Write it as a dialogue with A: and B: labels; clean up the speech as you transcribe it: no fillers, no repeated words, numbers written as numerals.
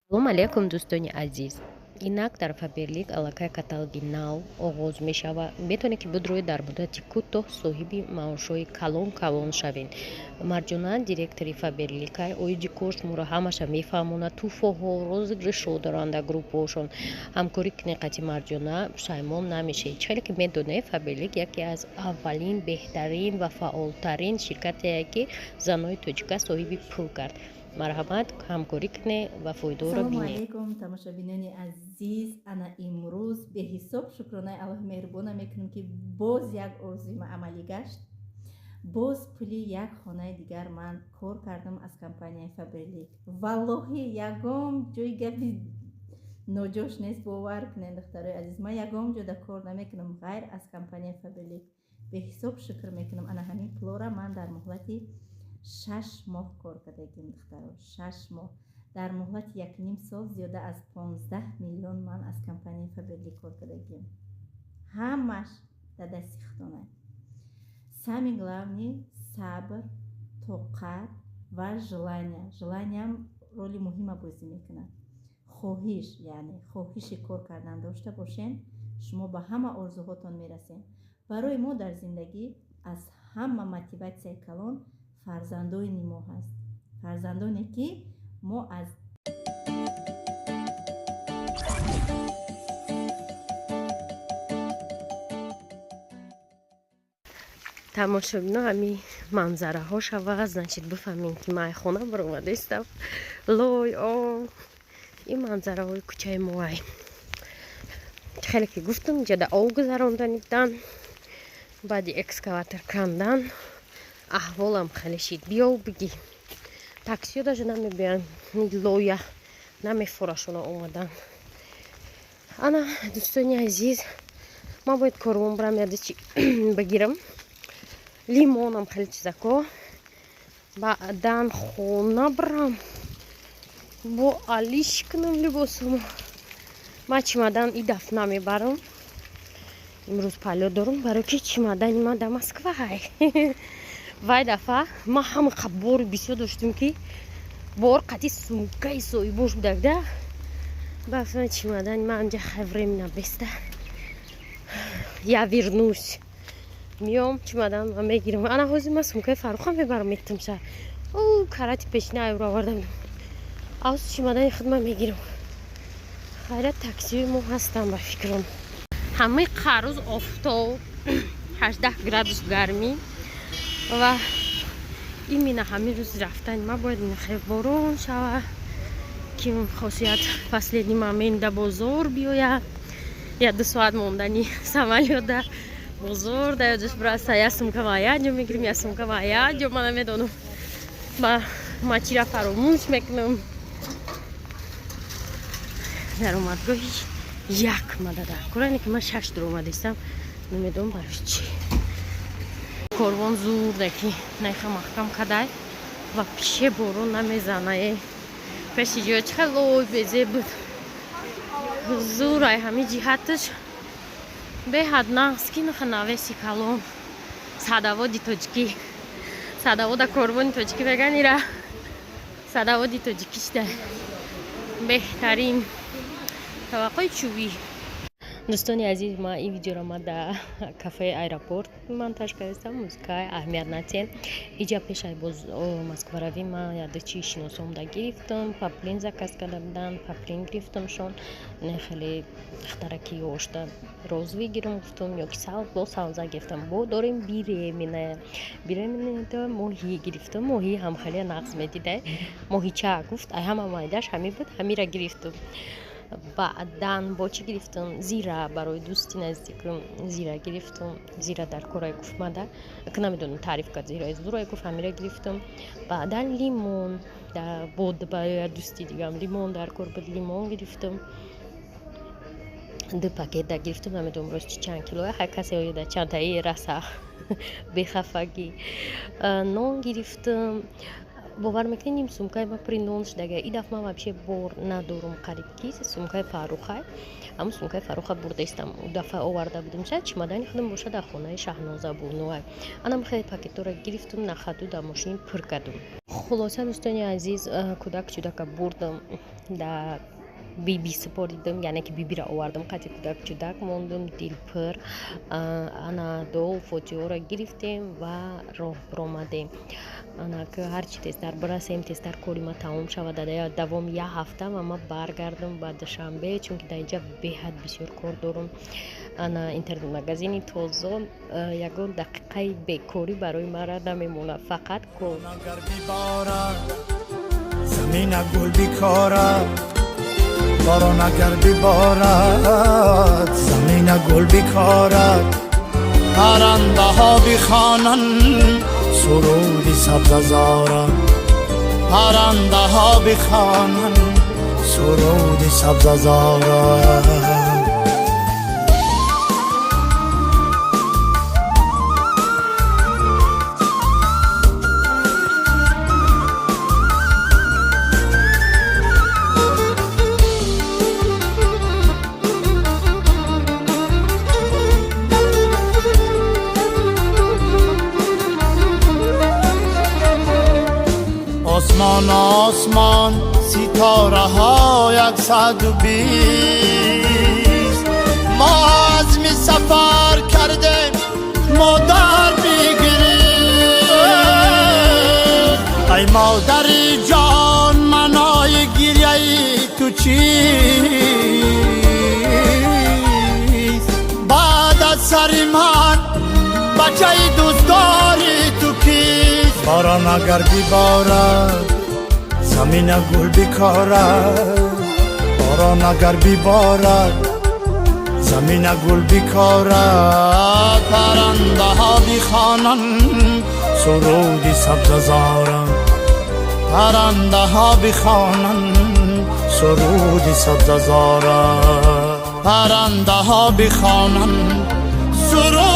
A: Салом алейкум, дӯстони азиз! Инак дар Фаберлик аллакай каталоги нав оғоз мешавад. Метавонед, ки будрои дар муддати кӯтоҳ соҳиби маошҳои калон калон шавед. Марҷона директори Фаберликай оиди кор шуморо ҳамаша мефаҳмонад. Тӯҳфаҳо, розыгрышҳо доранд дар группҳошон. Ҳамкорӣ кунед қати Марҷона, пушаймон намешавед. Чӣ хеле ки медонед, Фаберлик яке аз аввалин, беҳтарин ва фаъолтарин ширкатее, ки занои тоҷика соҳиби пул кард. Марҳамат, ҳамкорӣ кунед ва фоидаҳоро
B: Салому
A: бинед.
B: алейкум, тамошобинони азиз! Ана имрӯз беҳисоб шукронаи Аллоҳи меҳрубона мекунем, ки боз як орзуи ман амалӣ гашт. Боз пули як хонаи дигар ман кор кардам аз компанияи Фаберлик. Валлоҳи, ягон ҷои гапи ноҷош нест, бовар кунед, духтарои азиз, ман ягон ҷода кор намекунам, ғайр аз компанияи Фаберлик. Беҳисоб шукр мекунам. Ана ҳамин пулора ман дар муҳлати 6 моҳ кор кардагим, духтаро, 6 моҳ. Дар муҳлати якним сол зиёда аз 15 миллион ман аз компанияи Фаберлик кор кардагим. Ҳамаш дар дасти худона. Самый главный сабр, тоқат ва желание. Желаниям роли муҳима бозӣ мекунад. Хоҳиш, яъне хоҳиши кор кардан дошта бошен, шумо ба ҳама орзуҳотон мерасед. Барои мо дар зиндагӣ аз ҳама мотиватсияи калон фарзандони мо ҳаст, фарзандоне, ки мо аз
A: Тамошобино, ҳами манзараҳо шава, значит, бифаҳмем, ки ман хона баромадаистам. Лой о ин манзараҳои кӯчаи моай. Хеле ки гуфтам, инҷода об гузарондани будан, баъди экскаватор кандан аҳволам хеле шид. Биёв бигӣ, таксиё даже намебиёянд, лоя намефорашона омадан. Ана, дӯстони азиз, ман бояд корвон барам, яда чи бигирам, лимонам, хеле чизако. Баъдан хона барам, бо алиш кунам либосамо. Ман чемодан и даф намебарам, имрӯз полёт дорам, барои ки чемодани ман дар Москвай. Вай дафъа ман ҳама бори бисёр доштем, ки бор қати сумкаи соҳибош будак да. Бафтам, чемодани ман анҷа хай временно беста, я вернусь, миём, чемодан ма мегирам. Ана ҳозир ман сумкаи Фаррухам мебарам, метумша у карати пешина айро овардам, авз чемодани худ ман мегирам. Хайрат, таксиҳои мо ҳастам. Ба фикрам, ҳамаи қарӯз офтоб, 18 градус гармӣ ва именно ҳамин рӯзи рафтани ман бояд хел борон шава, ки хосият последний момент да бозор биёяд, я 2 соат мондани самолёта бозор да ёдаш бираса. Я сумка ма як ҷо мегирим, я сумка ма як ҷо, ман намедонам, ма чира фаромӯш мекунам. Даромадгоҳи як мадада куране, ки ман шаш дуромадистам, намедонам барои чӣ. Корвон зурда, ки найха маҳкам кадай ва пише борон намезанае. Пеши ҷо чӣ хел лой безе буд. Зурай, ҳами ҷиҳаташ беҳад нағз, ки наха навеси калон, садоводи тоҷикӣ, садовода корвони тоҷикӣ меган, ира садоводи тоҷикӣ шида. Беҳтарин таваққои чӯбӣ. Дӯстони азиз, ман ин видеоро ма дар кафеи аэропорт монтаж кардастам. Музикаи аҳамият натиҳем. Иҷа пешай боз Москваравӣ ман яда чи шиносомда гирифтам, паплин заказ карда будан, паплин гирифтамшон. Не, хеле духтараки ёшта розовый гирам гуфтам ё ки бо савза гирифтам. Бо дорем беременная, беременная моҳӣ гирифтам. Моҳӣ ҳам хеле нағз медида, моҳича гуфт, ай ҳама майдаш ҳамин буд, ҳамира гирифтам. Баъдан бо чӣ гирифтам? Зира барои дӯсти наздикам зира гирифтам. Зира дар корай гуфт, мада ки намедонам, таъриф кард, зираи зурай гуфт, ҳамира гирифтам. Баъдан лимон бод барои дӯсти дигам лимон дар кор буд, лимон гирифтам, ду пакет да гирифтам, намедонам рости чанд кило, ҳар касе оёда чандтаи раса, бехафагӣ. Нон гирифтам. Бовар мекунед, ним сумкаи ма пури нон шудага. И дафъ ман вообще бор надорум, қариб ки сумкаи Фаррухай, ҳамун сумкаи Фарруха бурдаистам, у дафъа оварда будем. Шояд чемодани худам бошад, дар хонаи Шаҳноза буд. Нуай анам хеле пакетҳоро гирифтум, на ходу дар мошин пур кардум. Хулоса, дӯстони азиз, кӯдак чудака бурдам, да биби супоридам, яъне ки бибиро овардам, қати кӯдак чудак мондум, дилпур. Ана дуо фотиҳоро гирифтем ва роҳ биромадем. Ана ки ҳарчи тезтар бирасем, тезтар кори ма тамом шавад дар давоми як ҳафта ва ма баргардам ба Душанбе, чунки дар инҷа беҳад бисёр кор дорум. Ана интернет-магазини тозо ягон дақиқаи бекорӣ барои мара намемонад, фақат кор.
C: Замина гул бикорад, борон агар биборад, замина гул бикорад, паррандаҳо бихонанд суруди сабзазора, паррандаҳо бихонанд суруди сабзазора. Осмон, осмон, ситораҳо 120, мо азми сафар кардем, модар бигирем. Ай модари ҷон, маънои гиряи ту чист? Баъд аз сари ман бачаи дӯстдори ту кист? Борон агар биборад, замина гул бикорад, борон агар биборад, замина гул бикорад, паррандаҳо бихонанд суруди сабзазора, паррандаҳо бихонанд суруди сабзазора, паррандаҳо бихонанд суруд.